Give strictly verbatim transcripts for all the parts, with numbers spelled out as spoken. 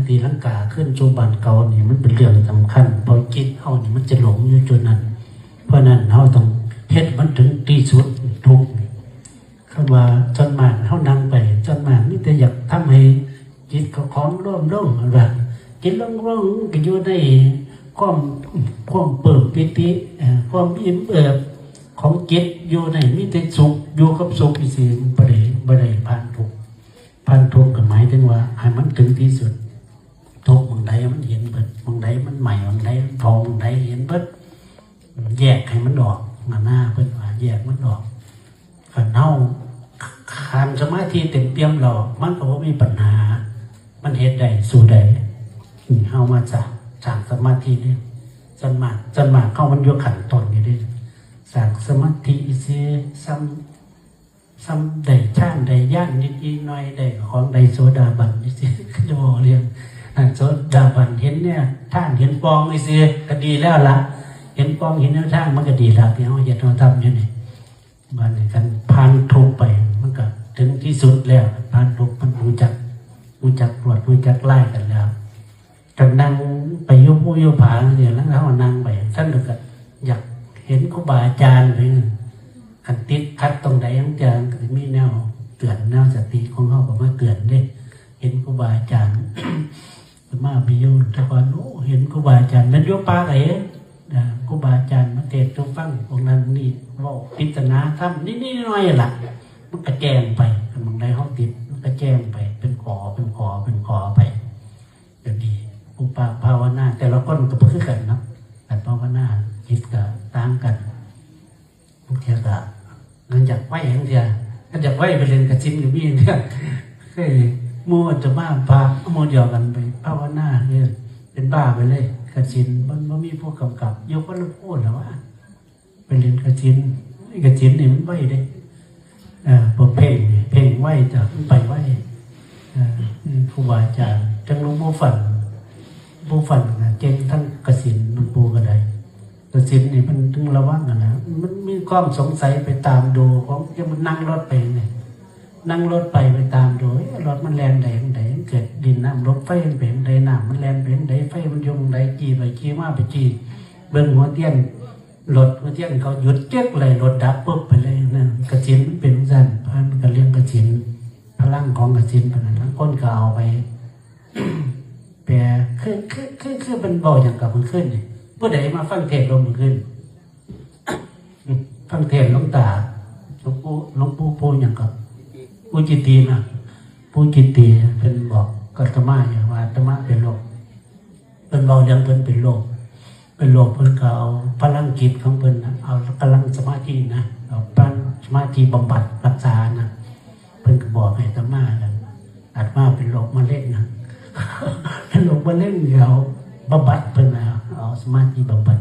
ตีลังกาขึ้นสู่บ้านเก่านี่มันเป็นเรื่องสำคัญ เพราะจิตเฮานี่มันจะหลงอยู่จุดนั้น เพราะนั้นเฮาต้องเฮ็ดมันถึงที่สุด ทุกข์นี่ คำว่าส่วนมากเฮานั่งไป ส่วนมากมีแต่อยากทำให้จิตเขาของรวมลง ว่าจิตรวมลงก็อยู่ในความ ความปลื้มปีติ เอ่อ ความอิ่มเอิบของจิตอยู่ใน มีแต่สุข อยู่กับสุขจั่งซี้ บ่ได้ บ่ได้ผ่านทุกข์ ผ่านทุกข์ก็หมายถึงว่าให้มันถึงที่สุด ทุกข์หม่องใดมันเห็นเบิด หม่องใดมันไหม้ หม่องใดมันเผา หม่องใดเห็นเบิด แยกให้มันออก มาหน้าเพิ่นว่าแยกมันออก คันเฮาคันสมาธิเต็มเปี่ยมแล้ว มันก็บ่มีปัญหา มันเฮ็ดได้ สู้ได้ อืม เฮามาสร้าง สร้างสมาธินี่ ส่วนมาก ส่วนมากเฮามันอยู่ขั้นต้นนี่เด้ สร้างสมาธิซื่อ ส่ำ ส่ำได้ฌานได้ญาณนิดๆหน่อยๆ ได้ของได้โสดาบันนี่สิ คือเว้าเรื่อง อ่า โสดาบันเห็นแนวทาง เห็นปองนี่สิ ก็ดีแล้วล่ะ เห็นปองเห็นแนวทางมันก็ดีแล้ว ที่เฮาเฮ็ดเฮาทำอยู่นี่ บัดนี้คันผ่านทุกข์ไป มันก็ถึงที่สุดแล้ว ผ่านทุกข์มันรู้จัก รู้จักรวด รู้จักลายกันแล้ว ก็นั่งไปอยู่ภูอยู่ผาเนี่ย แล้วเฮานั่งไป ซั่นก็อยากเห็นครูบาอาจารย์ไป คันติดขัดตรงใด อาจารย์ก็สิมีแนวเตือน แนวสติของเฮาก็มาเตือนเด้ เห็นครูบาอาจารย์ มาไปอยู่แต่ก่อน โอ้ เห็นครูบาอาจารย์ แม่นอยู่ป่าก็เห็น อ่า ครูบาอาจารย์มาเทศน์สู่ฟัง พวกนั้นนี่เว้าปริศนาธรรมนิดๆหน่อยๆล่ะ มันก็แจ้งไป หม่องใดเฮาติด มันก็แจ้งไป เป็นขอ เป็นขอ เป็นขอไป ก็ดี ผู้ปา ภาวนา แต่ละคนก็บ่คือกันเนาะ การภาวนาจิตก็ต่างกัน บางเทื่อก็ มันอยากไว บางเทื่อ มันอยากไวไปเล่นกระสินก็มี บางเทื่อ เคย หมู่อาตมาพระหมู่เดียวกันไปภาวนาเนี่ย เป็นบ้าไปเลย กระสิน มันบ่มีผู้กำกับ อยู่คนละโพดแล้ววะ ไปเล่นกระสิน กระสินนี่มันไวเด้ เอ่อ พวกเพ่งนี่ เพ่งไวจ้ะ มันไปไว เอ่อ ครูบาอาจารย์ จั่งหลวงปู่ฟั่น ปู่ฟั่นน่ะ เก่งทั้งกสิณ หลวงปู่ก็ได้ กสิณนี่มันต้องระวังอะนะ มันมีความสงสัยไปตามดูของ อย่างมันนั่งรถไปนี่ นั่งรถไป ไปตามดู เอ๊ะ รถมันแล่นไปทางใด มันเกิดดินน้ำลมไฟมันเป็นทางใด น้ำมันแล่นไปทางใด ไฟมันอยู่ทางใด จี้ไปจี้มา ไปจี้เบิ่งหัวเทียน รถหัวเทียนเขาหยุดจึ๊กเลย รถดับปุ๊บไปเลยนะ กสิณมันเป็นจั่งซั้น พระมันก็เรื่องกสิณ พลังของกสิณปานนั้น บางคนก็เอาไป แปล คือ คือ คือ คือมันเว้าหยังกับมื้อคืนนี่ ผู้ใดมาฟังเทศน์ลมมื้อคืน ฟังเทศน์หลวงตา หลวงปู่ หลวงปู่ ปู่หยังกับ ปู่จิตตินะ ปู่จิตติเพิ่นบอกอาตมาอยู่ว่าอาตมาเป็นโรค เพิ่นเว้าเรื่องเพิ่นเป็นโรค เป็นโรค เพิ่นก็เอาพลังจิตของเพิ่นน่ะ เอากำลังสมาธินะ เอาพลังสมาธิบำบัดรักษานะ เพิ่นก็บอกให้อาตมานะ อาตมาเป็นโรคมะเร็งนะ เป็นโรคมะเร็ง เอาบำบัดเพิ่นนะ เอาสมาธิบำบัด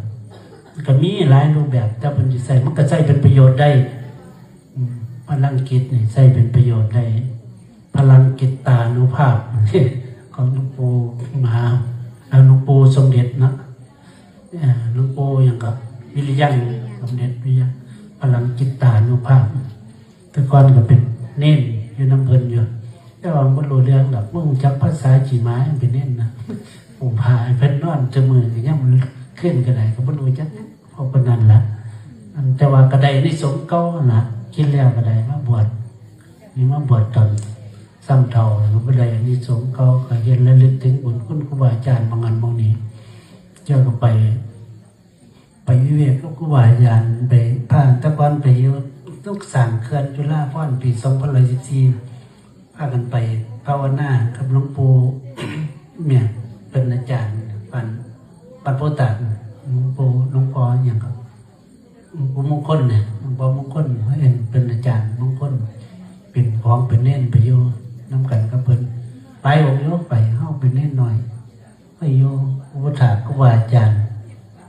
ก็มีหลายรูปแบบ แต่เพิ่นสิใช้ มันก็ใช้เป็นประโยชน์ได้ อืม พลังจิตนี่ใช้เป็นประโยชน์ได้ พลังจิตตานุภาพ ของหลวงปู่มหา แล้วหลวงปู่สมเด็จนะ เอ่อ หลวงปู่หยังก็ วิริยัง สมเด็จวิริยัง พลังจิตตานุภาพ แต่ก่อนก็เป็นเณรอยู่นำเพิ่นอยู่ แต่ว่าบ่รู้เรื่องดอก บ่รู้จักภาษาขี้หมา ยังเป็นเณรนะ อุ้มผ้าให้เพิ่นนอนซุมื้อ ก็ยังมันขึ้นก็ได้ ก็บ่รู้จักหยัง เพราะปานนั้นล่ะ อัน แต่ว่าก็ได้อานิสงส์เก่าหั่นล่ะ คิดแล้วก็ได้มาบวช นี่มาบวชตอนส่ำเฒ่า ก็บ่ได้อานิสงส์เก่า ก็เฮ็ดระลึกถึงบุญคุณครูบาอาจารย์หม่องนั้นหม่องนี้ เจ้าก็ไป ไปวิเวกกับครูบาอาจารย์ ไปพา แต่ก่อนไปอยู่ ต้องสร้างเขื่อนจุฬาภรณ์ปีสองพันร้อยสิบสี่ พากันไปภาวนากับหลวงปู่ เนี่ย เป็นอาจารย์ วัด วัดโพธิ์ตาก หลวงปู่ หลวงพ่อหยังก็ หลวงปู่มงคลเนี่ย หลวงพ่อมงคล เพิ่นเป็นอาจารย์มงคล เป็นของเป็นเณรไปอยู่นำกันกับเพิ่น หลายองค์อยู่ ไป เฮาเป็นเณรน้อย ไปอยู่อุปัฏฐากครูบาอาจารย์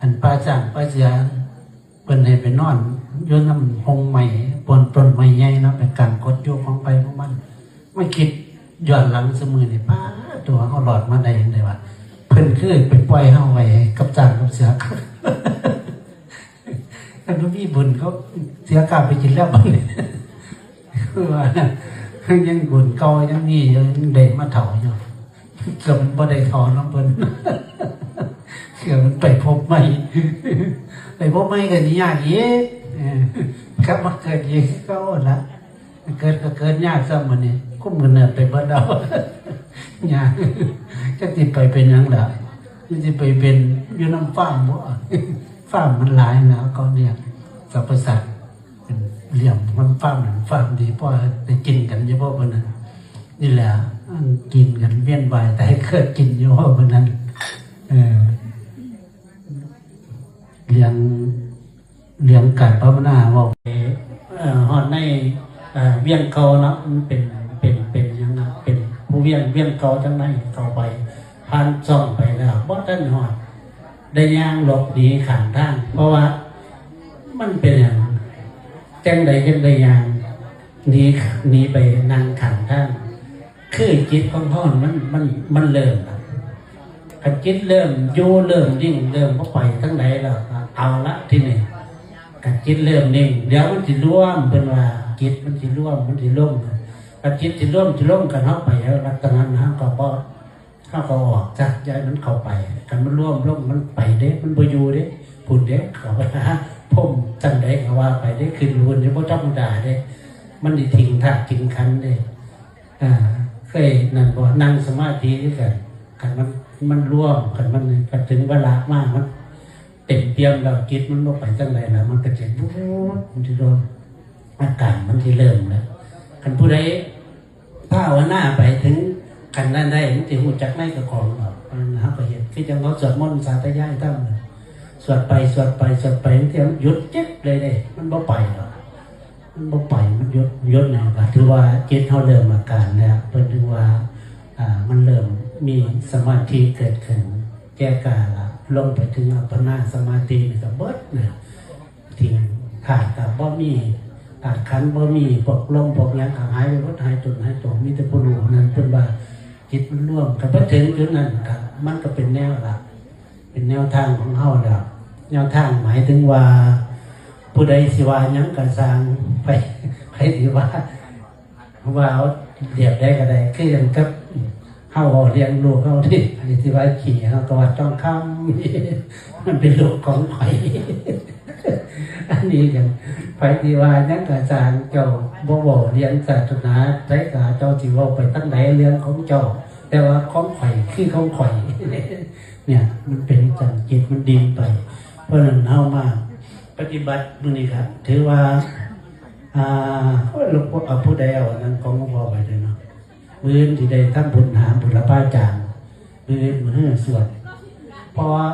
อันป่าช้างป่าเสือ เพิ่นให้ไปนอนอยู่นำฮ่งไม้ โพนต้นไม้ใหญ่เนาะ ไปกางกฎอยู่ของไผของมัน มาคิดย้อนหลังซุมื้อนี่ ป๊าด ตัวเฮารอดมาได้จั่งใดวะ เพิ่นคือไปปล่อยเฮาไว้กับช้างกับเสือ คันบ่มีบุญ เขาเสียกล้าไปกินแล้วบัดนี้ คือว่า ยังบุญเก่ายังมีอยู่ ยังได้มาเฒ่าอยู่ ก็มันบ่ได้ถอนของเพิ่น เดี๋ยวมันไปพบใหม่ ไปพบใหม่ก็สิยากอีก เออ กลับมาเกิดอีกคือเก่าหั่นละ เกิดก็เกิดยากซ้ำบัดนี้ คุ้มกำเนิดไปเบิดแล้ว ยาก จักสิไปเป็นหยังล่ะ จักสิไปเป็นอยู่นำฟาร์มบ่ ฟาร์มมันหลายนะ เขาเลี้ยงสรรพสัตว์ เป็นเลี้ยงมันฟาร์ม ฟาร์มดี เพราะว่าได้กินกันเฉพาะวันนั้น นี่แหละ อันกินกันเวียนว่ายตายเกิดกินอยู่เฉพาะวันนั้น เออ เรื่อง เรื่องการภาวนาเว้าไป เอ่อ ฮอดใน เอ่อ เวียงเก่าเนาะ มันเป็น เป็น เป็นหยังนะ เป็นผู้เวียง เวียงเก่าจังใด๋เข้าไป ผ่านซ่องไปแล้ว บ่ทันฮอด ได้ย่างหลบหนีข้างทาง เพราะว่ามันเป็นหยัง จังใด๋จังได้ย่างหนี หนีไปนั่งข้างทาง คือจิตของเฮามัน มัน มันเริ่มละ คันจิตเริ่มอยู่เริ่มนิ่งเริ่มบ่ไปทางใด๋แล้ว เอาละทีนี้ คันจิตเริ่มนิ่ง เดี๋ยวมันสิรวม เพิ่นว่าจิตมันสิรวม มันสิลง คันจิตสิรวมสิลง คันเฮาไปลักษณะนั้น เฮาก็บ่ เฮาก็ออกซะ อย่าให้มันเข้าไป คันมันรวมลงมันไปเด้ มันบ่อยู่เด้ พุ้นเด้ เข้าไปหาพรหมจังใด๋ก็ว่าไปเด้ ขึ้นพุ้นเด้ บ่ธรรมดาเด้ มันสิทิ้งธาตุทิ้งขันธ์เด้ อ่า เคยนั่นบ่ นั่งสมาธิคือกัน คันมัน มันรวม คันมัน คันถึงวาระมา มันเต็มเปี่ยมแล้ว จิตมันบ่ไปทางใด๋แล้ว มันก็จะวุบ มันสิรวม อาการมันสิเริ่มแล้ว คันผู้ใดภาวนาไปถึงขั้นนั้นได้ มันสิรู้จักในเจ้าของดอก อันนั้นเฮาก็เห็น คือจั่งเฮาสวดมนต์สาธยายธรรมน่ะ สวดไป สวดไป สวดไป บางเทื่อมันหยุดจึ๊กเลยเด้ มันบ่ไปดอก มันบ่ไป มันหยุด หยุดแล้วก็ถือว่าจิตเฮาเริ่มอาการแล้ว เพิ่นถือว่า อ่า มันเริ่มมีสมาธิเกิดขึ้น แก่กล้าละ ลงไปถึงอัปปนาสมาธินี่ก็เบิดนะ ทิ้งธาตุก็บ่มี ธาตุขันธ์บ่มี พวกลมพวกหยังก็หายไปเบิด หายตนหายตัว มีแต่ผู้รู้นั่น เพิ่นว่าจิตมันรวม ก็พอถึงจุดนั้นก็ มันก็เป็นแนวละ เป็นแนวทางของเฮาแล้ว แนวทางหมายถึงว่า ผู้ใดสิว่าหยังก็ซ่าง ไผ ไผสิว่า ว่าเอาแบบใดก็ได้ คือกันกับเฮาเว้าเลี้ยงลูกเฮานี่ ไผสิว่าขี้ เฮาก็ว่าทองคำ มันเป็นลูกของข้อย อันนี้กัน ไผสิว่าหยังก็ซ่าง เจ้าบ่เว้าเรื่องศาสนา ไสก็เจ้าสิเว้าไปทางใดเรื่องของเจ้า แต่ว่าของข้อยคือของข้อย เนี่ย มันเป็นจั่ง จิตมันดิ่งไป เพราะฉะนั้นเฮามาปฏิบัติมื้อนี้ครับ ถือว่า อ่า โอ้ย หลวงปู่ เอาผู้ใดเอาอันนั้นของหลวงพ่อไปเลยเนาะ มื้ออื่นสิได้ทำบุญหาบุรพาจารย์ มื้ออื่นมื้อฮือสวด เพราะว่า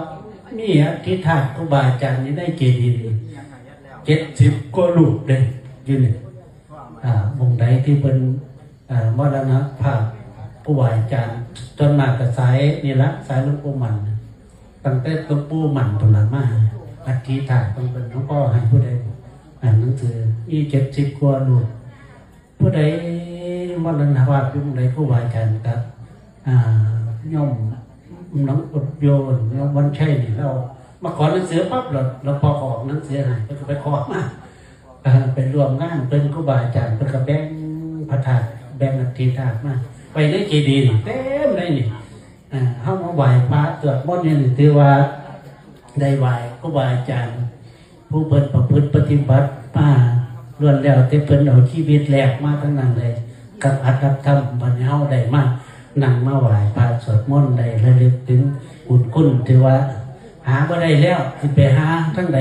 มีอธิธาตุครูบาอาจารย์อยู่ในเจดีย์นี่ เจ็ดสิบกว่ารูปเด้ อยู่นี่ อ่า หม่องใดที่เพิ่น อ่า มรณภาพครูบาอาจารย์ ส่วนมากก็สายนี่ละ สายหลวงปู่มั่น ตั้งแต่หลวงปู่มั่นพุ้นละมา อธิธาตุของเพิ่น หลวงพ่อให้ผู้ใด อ่านหนังสือ มีเจ็ดสิบกว่ารูป ผู้ใดมรณภาพอยู่หม่องใด ครูบาอาจารย์ก็ อ่า โยมน้องอุดโยน โยมวันชัยนี่ ลาวมาขอหนังสือปั๊บ แล้วหลวงพ่อก็ออกหนังสือให้ เพิ่นก็ไปขอมา อ่า ไปร่วมงานเพิ่น ครูบาอาจารย์เพิ่นก็แบ่งพระธาตุ แบ่งอธิธาตุมาไว้ในเจดีย์นี่ เต็มเลยนี่ อ่า เฮามาไหว้พระสวดมนต์นี่ ถือว่าได้ไหว้ครูบาอาจารย์ ผู้เพิ่นประพฤติปฏิบัติมา ล้วนแล้วแต่เพิ่นเอาชีวิตแลกมาทั้งนั้นเลย กับอัตธรรม บัดนี้เฮาได้มานั่งมาไหว้พระสวดมนต์ ได้ระลึกถึงบุญคุณ ถือว่าหาบ่ได้แล้ว สิไปหาทางใด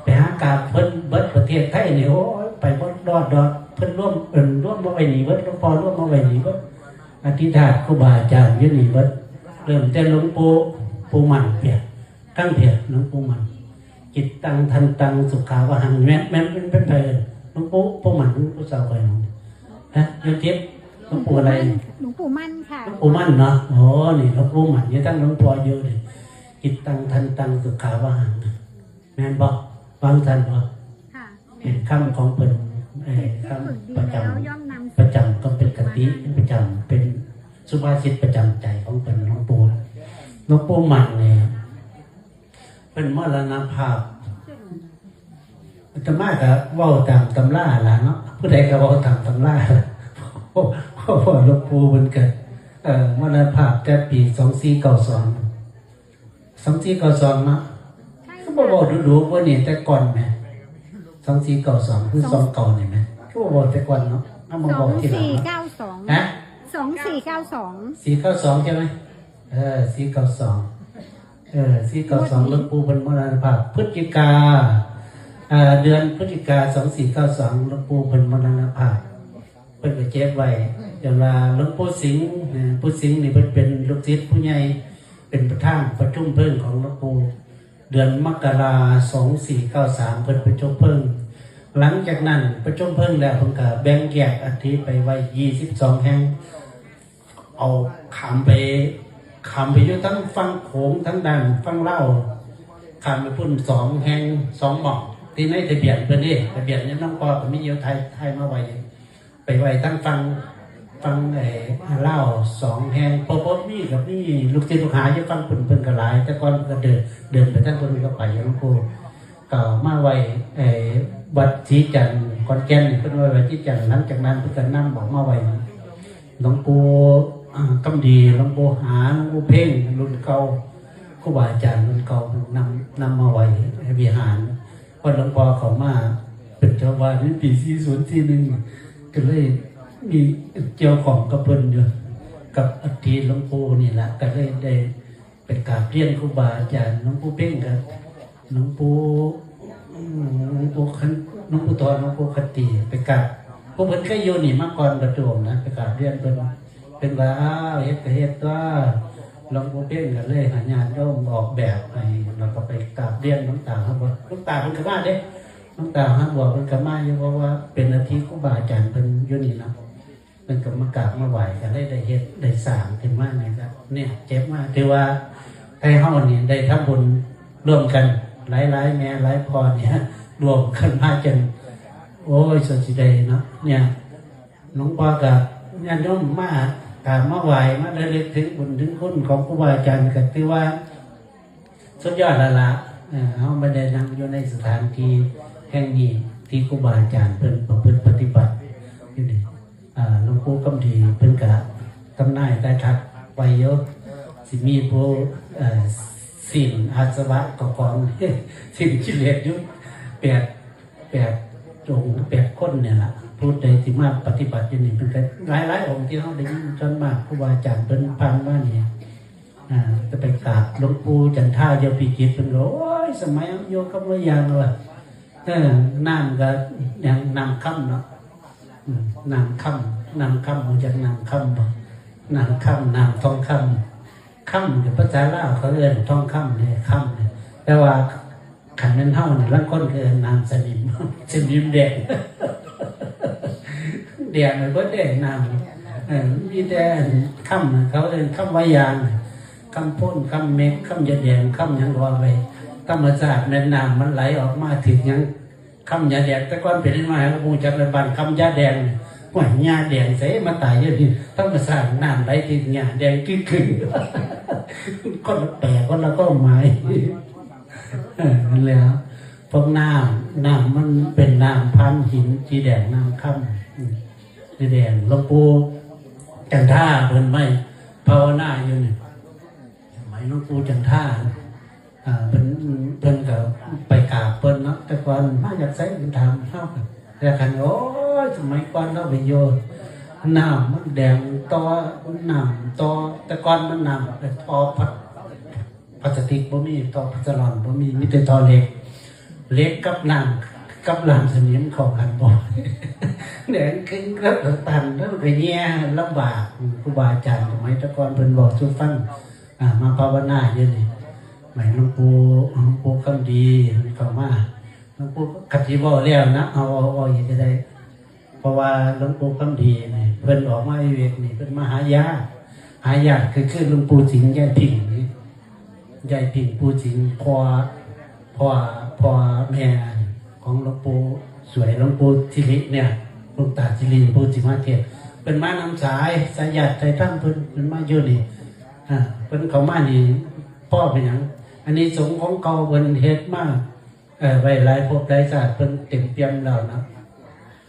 ไปหากราบเพิ่นเบิดประเทศไทยนี่ โอ้ย ไปบ่รอดดอก เพิ่นรวม เอิ้น รวมมาไว้นี่เบิด หลวงพ่อรวมมาไว้นี่เบิด อธิธาตุครูบาอาจารย์อยู่นี่เบิด เริ่มแต่หลวงปู่ ปู่มั่นเพียง ตั้งเพียงหลวงปู่มั่น จิตตังทันตังสุขาวหัง แม่น แม่น แม่น เป็นไผเอิ้น หลวงปู่ ปู่มั่น หลวงปู่เจ้าไปหยัง ฮะ อยู่ทิพย์ หลวงปู่อะไร หลวงปู่มั่นค่ะ หลวงปู่มั่นเนาะ โอ้ นี่หลวงปู่มั่น อยู่ตั้งหลวงพ่ออยู่นี่ จิตตังทันตังสุขาวหัง แม่นบ่ ฟังทันบ่ ค่ะ เป็นคำของเพิ่น เอ่อ คำประจำ ประจำ ก็เป็นคติประจำ เป็นสุภาษิตประจำใจของเพิ่น หลวงปู่ หลวงปู่มั่นเนี่ย เพิ่นมรณภาพ อาตมาก็เว้าตามตำราล่ะเนาะ ผู้ใดก็เว้าตามตำรา เพราะว่าหลวงปู่เพิ่นก็ เอ่อมรณภาพแต่ปีสองสี่เก้าสอง สองสี่เก้าสองเนาะ ใช่ คือบ่เว้าดูๆบ่นี่แต่ก่อนแหม สองสี่เก้าสอง คือ สองเก้านี่แหม คือบ่เว้าแต่ก่อนเนาะ เอามา สอ เว้าง ทีหลัง สี่ เนาะ เก้าสอง ฮะ สองสี่เก้าสอง สี่เก้าสอง ใช่ไหม เออ สี่เก้าสอง เออ สี่เก้าสอง หลวงปู่เพิ่นมรณภาพ พฤศจิกา อ่า เดือนพฤศจิกา สองสี่เก้าสอง หลวงปู่เพิ่นมรณภาพ เพิ่นก็เก็บไว้ แต่ว่าหลวงปู่สิงห์ เอ่อปู่สิงห์นี่เพิ่นเป็นลูกศิษย์ผู้ใหญ่ เป็นประธานประชุมเพลิงของหลวงปู่ เดือนมกรา สองสี่เก้าสาม เพิ่นประชุมเพลิง หลังจากนั้นประชุมเพลิงแล้วเพิ่นก็แบ่งแยกอัฐิไปไว้ ยี่สิบสอง แห่ง เอาข้ามไป ข้ามไปอยู่ทั้งฝั่งโขง ทั้งด้านฝั่งลาว ข้ามไปพุ่นสองแห่ง สองหม่อง ที่ในทะเบียนเพิ่นนี่ ทะเบียนนี่หลวงพ่อก็มีอยู่ ถ่าย ถ่ายมาไว้ ไปไว้ทั้งฝั่ง ฝั่ง เอ่อ ลาวสองแห่ง พอ พอมีก็มีลูกศิษย์ลูกหาอยู่ฝั่งพุ่น เพิ่นก็หลาย แต่ก่อนก็เดิน เดินไปทางพุ่นก็ไปอยู่หลวงปู่ ก็มาไว้ เอ่อ วัดศรีจันทร์ ขอนแก่นนี่ เพิ่นไว้วัดศรีจันทร์ หลังจากนั้นเพิ่นก็นำออกมาไว้ หลวงปู่ อ่า คำดี หลวงปู่หา หลวงปู่เพ่ง รุ่นเก่า ครูบาอาจารย์รุ่นเก่านำ นำมาไว้ในวิหาร พอหลวงพ่อเข้ามาเป็นเจ้าวาดในปี สี่ศูนย์ สี่หนึ่ง ก็เลยมีเกี่ยวข้องกับเพิ่นอยู่ กับอัฐิหลวงปู่นี่แหละ ก็เลยได้ไปกราบเรียนครูบาอาจารย์ หลวงปู่เพ่งกับหลวงปู่ อืม หลวงปู่ขัน หลวงปู่ทอน หลวงปู่ขันติ ไปกราบ พวกเพิ่นเคยอยู่นี่มาก่อน ประตูมนะ ไปกราบเรียนเพิ่น เพิ่นว่า อ้าว เฮ็ดก็เฮ็ดตัว หลวงปู่เพ่งก็เลยให้ญาติโยมออกแบบให้ แล้วก็ไปกราบเรียนหลวงตาหาบัว หลวงตาเพิ่นก็มาเด้ หลวงตาหาบัวเพิ่นก็มาอยู่ เพราะว่าเป็นอัฐิครูบาอาจารย์เพิ่นอยู่นี่นะ เพิ่นก็มากราบมาไหว้ ก็เลยได้เฮ็ดได้สร้างขึ้นมานี่ก็ เนี่ย เก็บมา ถือว่าไทยเฮานี่ได้ทำบุญร่วมกัน หลายๆแม่หลายพ่อเนี่ย ร่วมกันมาจน โอ้ย สุดสิได้เนาะ เนี่ย หลวงพ่อกับญาติโยมมากราบมาไหว้ มาระลึกถึงบุญถึงคุณของครูบาอาจารย์ ก็ถือว่าสุดยอดแล้วล่ะ เอ่อ เฮาบ่ได้นั่งอยู่ในสถานที่แห่งนี้ ที่ครูบาอาจารย์เพิ่นประพฤติปฏิบัติอยู่นี่ อ่า หลวงปู่คำดีเพิ่นก็ทำนายทายทักไว้อยู่ สิมีผู้ เอ่อ สิ้นอาสวะก็ของ สิ้นกิเลสอยู่ แปด แปดองค์ แปดคนเนี่ยล่ะ ผู้ใดที่มาปฏิบัติอยู่นี่ เพิ่นก็หลายๆองค์ที่เฮาได้ยิน ส่วนมากครูบาอาจารย์เพิ่นผ่านมานี่ อ่า จะไปกราบหลวงปู่จันทา เจ้าพิจิตร เพิ่นก็ โอ้ย สมัยอยู่กับหลวงยางว่า เออ น้ำก็อย่างน้ำค่ำเนาะ อืม น้ำค่ำ น้ำค่ำ รู้จักน้ำค่ำบ่ น้ำค่ำ น้ำทองคำ คำเนี่ยภาษาลาวเขาเอิ้นทองคำเนี่ย คำเนี่ย แต่ว่าคันแม่นเฮานี่ ลางคนก็เอิ้นน้ำสนิม สนิมแดง แดงเลย บ่แดงน้ำ เออ มีแต่คำน่ะ เขาเอิ้นคำว่ายาง คำพ่น คำเม็ก คำยาแดง คำหยังก็ว่าไป ธรรมชาติแม่นน้ำมันไหลออกมาถืกหยัง คำยาแดง แต่ก่อนเป็นน้อย เราคงจักเลย บ้านคำยาแดง ห้วย ยาแดงใส่มาตายอยู่นี่ ธรรมชาติน้ำไหลถืกยาแดงคือคือ คนละแปล คนละความหมาย เออ นั่นแหละ พวกน้ำ น้ำมันเป็นน้ำพันหินสีแดง น้ำค่ำ อืม สีแดง หลวงปู่จันทาเพิ่นไม่ภาวนาอยู่นี่ สมัยหลวงปู่จันทา อ่า เพิ่น เพิ่นก็ไปกราบเพิ่นเนาะ แต่ก่อนมาจากไสเพิ่นถามเฮา แต่คัน โอ้ย สมัยก่อนเราไปอยู่ น้ำมันแดงต่อ น้ำต่อ แต่ก่อนมันน้ำเป็นท่อพลา พลาสติกบ่มี ท่อพัสลอนบ่มี มีแต่ท่อเหล็ก เหล็กกับน้ำ กับน้ำสนิมเข้ากันบ่ แดงครึ่งกับตัน แล้วก็แย่ลำบาก ครูบาอาจารย์สมัยแต่ก่อนเพิ่นบอกสู่ฟัง อ่า มาภาวนาอยู่นี่ สมัยหลวงปู่ หลวงปู่คำดีเพิ่นเข้ามา หลวงปู่คันสิเว้าแล้วนะ เอา เอา เอาอีกก็ได้ เพราะว่าหลวงปู่คำดีนี่ เพิ่นออกมาวิเวกนี่ เพิ่นมาหาย่า หาย่าคือ คือหลวงปู่สิงห์ ย่าผิงนี่ ย่าผิงปู่สิงห์ พ่อ พ่อ พ่อแม่ของหลวงปู่สวย หลวงปู่สิริเนี่ย หลวงตาสิริ ปู่สิมาเทศน์ เพิ่นมานำสาย สายญาติสายธรรมเพิ่น เพิ่นมาอยู่นี่ อ่า เพิ่นเข้ามานี่ พ่อเป็นหยัง อานิสงส์ของเก่าเพิ่นเฮ็ดมา เอ่อ ไว้หลายภพหลายชาติ เพิ่นเต็มเปี่ยมแล้วนะ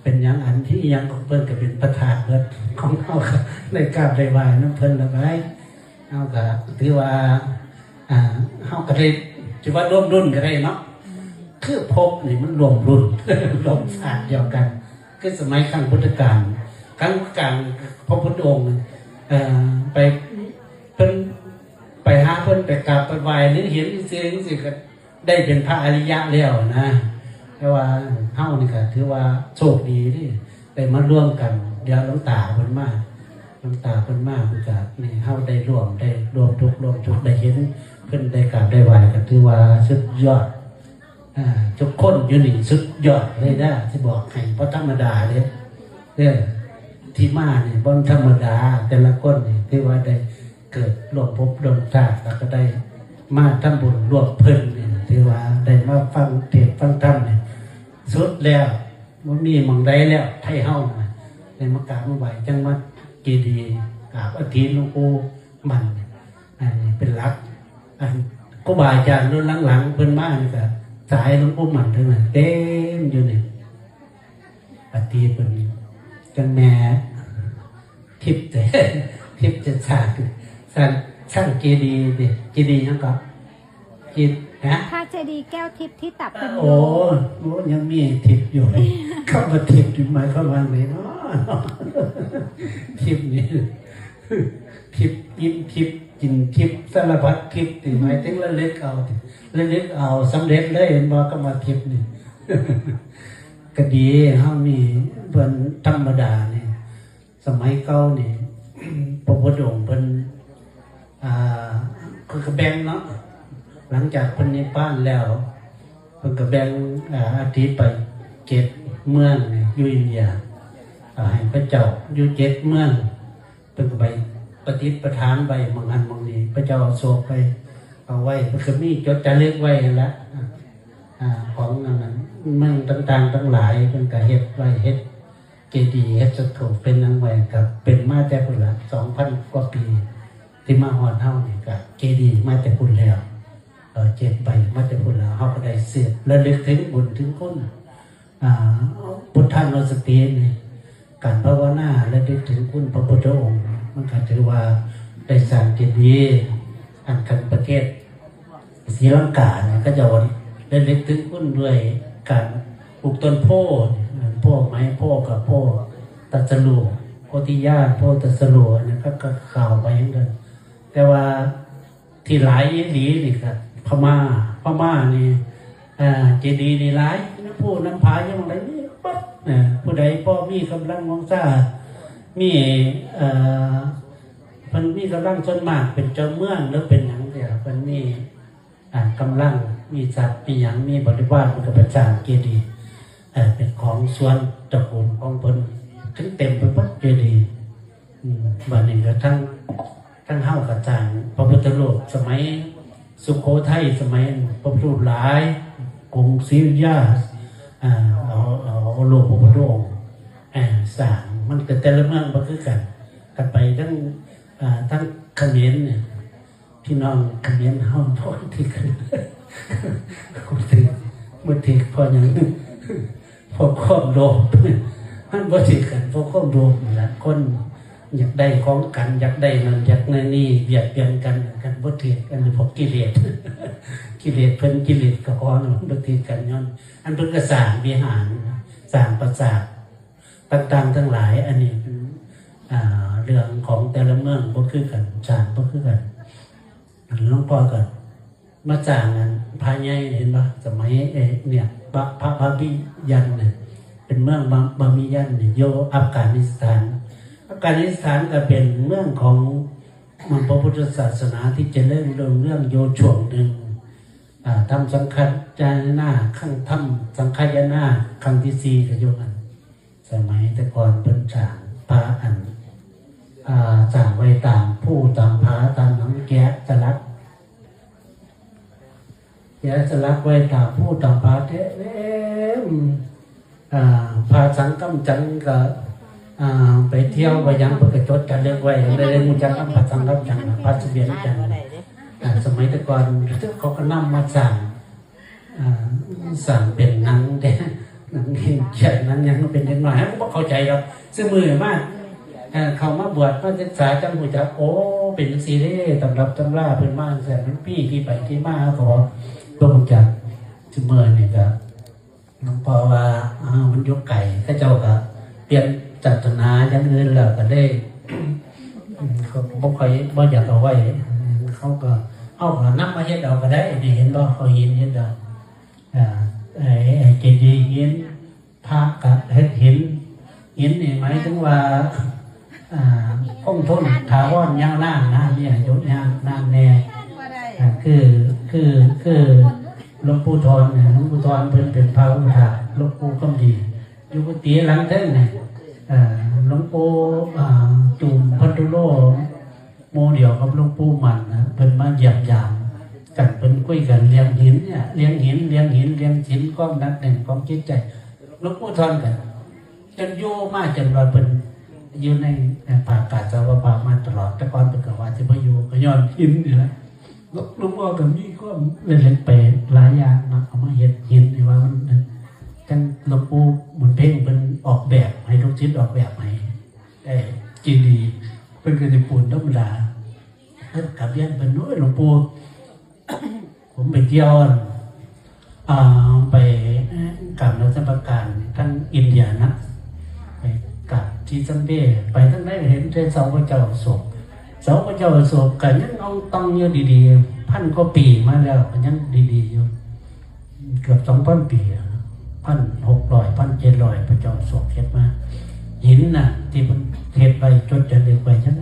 เป็นหยังอันที่หยังของเพิ่นก็เป็นพระธาตุเบิด ของเฮาก็ได้กราบได้ไหว้นำเพิ่นละบาย เฮาก็ถือว่า อ่า เฮาก็ได้ ถือว่าร่วมรุ่นก็ได้เนาะ คือภพนี่มันร่วมรุ่น ร่วมชาติเดียวกัน คือสมัยครั้งพุทธกาล ครั้งพุทธกาลพระพุทธองค์ เอ่อ ไป เพิ่น ไปหาเพิ่น ไปกราบไปไหว้ หรือเห็นจั่งซี้จั่งซี้ก็ได้เป็นพระอริยะแล้วนะ แต่ว่าเฮานี่ก็ถือว่าโชคดีเด้ ได้มาร่วมกัน เดี๋ยวหลวงตาเพิ่นมา หลวงตาเพิ่นมา เพิ่นก็นี่ เฮาได้ร่วม ได้ร่วมทุกข์ร่วมสุข ได้เห็นเพิ่น ได้กราบได้ไหว้ ก็ถือว่าสุดยอด อ่า ทุกคนอยู่นี่สุดยอดเลยนะ สิบอกให้ บ่ธรรมดาเด้ เออ ที่มานี่บ่ธรรมดา แต่ละคนนี่ถือว่าได้เกิดร่วมภพร่วมชาติ แล้วก็ได้มาทำบุญร่วมเพิ่นนี่ ถือว่าได้มาฟังเทศน์ฟังธรรมนี่ สุดแล้ว บ่มีหม่องใดแล้ว ไทยเฮานะ ได้มากราบมาไหว้ จั่งมาเจดีย์ กราบอัฐิหลวงปู่มั่น อันนี้เป็นหลัก อันครูบาอาจารย์รุ่นหลังๆ เพิ่นมานี่ก็สายหลวงปู่มั่นทั้งนั้น เต็มอยู่นี่ อัฐิเพิ่น จั่งแม่ทิพย์ ทิพย์จะสร้าง สร้าง สร้างเจดีย์เด้ เจดีย์หยังก็ เจดีย์ ฮะ พระเจดีย์แก้วทิพย์ที่ตับเป็น โอ้ โอ้ ยังมีทิพย์อยู่ คำว่าทิพย์นี่หมายความว่าไงเนาะ ทิพย์นี่ ทิพย์กินทิพย์กินทิพย์ สารพัดทิพย์นี่หมายถึงระลึกเอา ระลึกเอา สำเร็จเลย เห็นบ่ คำว่าทิพย์นี่ ก็ดี เฮามีเพิ่นธรรมดานี่ สมัยเก่านี่ พระพุทธองค์เพิ่น อ่า เพิ่นก็แบ่งเนาะ หลังจากเพิ่นนิพพานแล้ว เพิ่นก็แบ่ง อ่า อัฐิไปเจ็ดเมืองนี่ อยู่อินเดีย อ่า ให้พระเจ้าอยู่เจ็ดเมือง เพิ่นก็ไปประดิษฐานไว้หม่องหั้นหม่องนี้ พระเจ้าอโศกไปเอาไว้ เพิ่นก็มีจดจารึกไว้หั่นละ อ่า ของอันนั้น เมืองต่างๆ ทั้งหลาย เพิ่นก็เฮ็ดไว้ เฮ็ดเจดีย์ เฮ็ดสถูป เป็นหยังไว้ ก็เป็นมาแต่พุ้นละ สองพันกว่าปี ที่มาฮอดเฮานี่ ก็เจดีย์มาแต่พุ้นแล้ว เอ่อ เจ็ดใบมาแต่พุ้นแล้ว เฮาก็ได้สืบระลึกถึงบุญถึงคุณ อ่า พุทธานุสตินี่ การภาวนาระลึกถึงคุณพระพุทธองค์ มันก็ถือว่าได้สร้างเจดีย์ อันคันประเทศศรีลังกาเนี่ย เขาเจ้าระลึกถึงคุณด้วยการปลูกต้นโพธิ์ โพธิ์ไม้ โพธิ์กับโพธิ์ตรัสรู้ โพธิญาณ โพธิ์ตรัสรู้ อันนั้นก็ ก็ข่าวไปเหมือนกัน แต่ว่า ที่หลายอีหลีนี่ก็พม่า พม่านี่ เอ่อ เจดีย์นี่หลาย น้ำพุน้ำผาอยู่หม่องใดมีเบิด เอ่อ ผู้ใดพอมีกำลังวังชา มี เอ่อ เพิ่นมีกำลังส่วนมากเป็นเจ้าเมืองหรือเป็นหยังเนี่ย เพิ่นมี อ่า กำลัง มีทรัพย์ มีหยัง มีบริวาร เพิ่นก็ไปสร้างเจดีย์ เอ่อ เป็นของส่วนตระกูลของเพิ่น ถึงเต็มไปหมดเจดีย์ อืม บัดนี้ก็ทั้ง ทั้งเฮาก็สร้างพระพุทธรูปสมัยสุโขทัย สมัยพระพุทธรูปหลาย กรุงศรีอยุธยา อ่า เอา เอา เอารูปพระพุทธองค์ อ่า สร้าง มันก็แต่ละเมืองบ่คือกัน กันไปทั้ง อ่า ทั้งเขมรเนี่ย พี่น้องเขมรเฮา บ่ถือกัน บ่ถือ บ่ถือเพราะหยัง เพราะความโลภ มันบ่ถือกัน เพราะความโลภนั่นแหละ คนอยากได้ของกัน อยากได้นั่น อยากได้นี่ เบียดเบียนกัน กันบ่ถือ อันนี้เพราะกิเลส กิเลสเพิ่น กิเลสก็ของมันบ่ถือกัน ย้อน อันเพิ่นก็สร้างวิหาร สร้างปราสาท ต่างๆ ทั้งหลาย อันนี้เป็น อ่า เรื่องของแต่ละเมืองบ่คือกัน สร้างบ่คือกัน อันหลวงพ่อก็มาสร้างอันพระใหญ่ เห็นบ่ สมัย เอ่อ เนี่ย พระ พระบาบิยันเนี่ย เป็นเมืองบา บาบิยันเนี่ย อยู่อัฟกานิสถาน อัฟกานิสถานก็เป็นเมืองของมันพระพุทธศาสนาที่เจริญรุ่งเรืองอยู่ช่วงหนึ่ง อ่า ทำสังฆายนา ครั้ง ทำสังฆายนาครั้งที่สี่ก็อยู่หั่น สมัยแต่ก่อนเพิ่นสร้างพระอัน อ่า สร้างไว้ตามภูตามผาตามหยัง แกะสลัก แกะสลักไว้ตามภูตามผาเต็ม อ่า พระสังฆำจังก็ อ่า ไปเที่ยวไปหยังเพิ่นก็จดจารึกไว้ ได้ ได้รู้จักนำพระสังฆำจัง พระสุเวียนจันทร์ อ่า สมัยแต่ก่อนเขาก็นำมาสร้าง อ่า สร้างเป็นหนังเด้ หนังเขียนหนังหยังเป็นเด็กน้อย เฮาก็บ่เข้าใจดอก ซุมื้อมา เอ่อ เข้ามาบวชมาศึกษาจั่งฮู้จัก โอ้ เป็นจั่งซี้เด้ ตำรับตำราเพิ่นมาจั่งซั่น มันมีที่ไปที่มา เฮาก็บ่ฮู้จัก ซุมื้อนี่ก็ หลวงพ่อว่า อ้าว มันอยู่ไกล เขาเจ้าก็เปลี่ยนศาสนาอย่างอื่นแล้วก็เลย อืม เขาก็บ่ค่อย บ่อยากเอาไว้ อืม เขาก็ เอาก็นำมาเฮ็ดเอาก็ได้ นี่เห็นบ่ เขาเฮ็ด เฮ็ดเอา อ่า ไอ้ ไอ้เจดีย์หิน พระก็เฮ็ดหิน หินนี่หมายถึงว่า อ่า คงทนถาวรยาวนานนะ มีอายุยาวนานแน่ อ่า คือ คือ คือ หลวงปู่ทอนเนี่ย หลวงปู่ทอนเพิ่นเป็นพระอุปัฏฐากหลวงปู่คำดี อยู่กุฏิหลังเทิงเนี่ย อ่า หลวงปู่ อ่า จุ่มพันธุโล หมู่เดียวกับหลวงปู่มั่นนะ เพิ่นมาเยี่ยมยามกัน เพิ่นคุยกันเรื่องหินเนี่ย เรื่องหิน เรื่องหิน เรื่องศีล ความหนักแน่นของจิตใจ หลวงปู่ทอนก็จนอยู่มาจนว่าเพิ่นอยู่ใน ในป่ากาสาวกป่ามาตลอด แต่ก่อนเพิ่นก็ว่าสิบ่อยู่ ก็ย้อนหินนี่แหละ หลวง หลวงพ่อก็มีความเล่นๆไปหลายอย่างเนาะ เอามาเฮ็ดหินนี่ว่ามัน จั่งหลวงปู่บุญเพ็งเพิ่นออกแบบให้ ลูกศิษย์ออกแบบให้ เอ่อ เจดีย์ เพิ่นก็สิปูนธรรมดา เพิ่นกราบเรียนเพิ่น โอ้ย หลวงปู่ ผมไปเที่ยว อ่า ไปกราบนมัสการทางอินเดียนะ ไปกราบที่ซัมเบ้ ไปทางใดเห็นแต่เสาพระเจ้าอโศก เสาพระเจ้าอโศกก็ยังอ่องต่องอยู่ดีๆ พันกว่าปีมาแล้วก็ยังดีๆอยู่ เกือบสองพันปีอะนะ พันหกร้อย พันเจ็ดร้อย พระเจ้าอโศกเฮ็ดมา หินน่ะ ที่เพิ่นเฮ็ดไว้จดจารึกไว้ยัง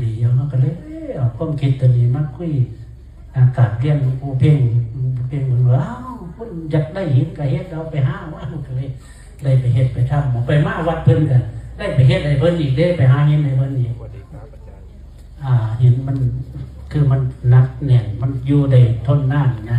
ดีๆอยู่ เฮาก็เลย เอ้ย เอาความคิดตัวนี้มาคุย อ่า กราบเรียนหลวงปู่เพ็ง หลวงปู่เพ็งเพิ่นว่า อ้าว คุณอยากได้หินก็เฮ็ดเอา ไปหามา ก็เลยได้ไปเฮ็ดไปทำ ไปมาวัดเพิ่นก็ได้ไปเฮ็ดให้เพิ่นอีกเด้ ไปหาหินให้เพิ่นอีก อ่า หินมัน คือมันหนักแน่น มันอยู่ได้ทนนานนะ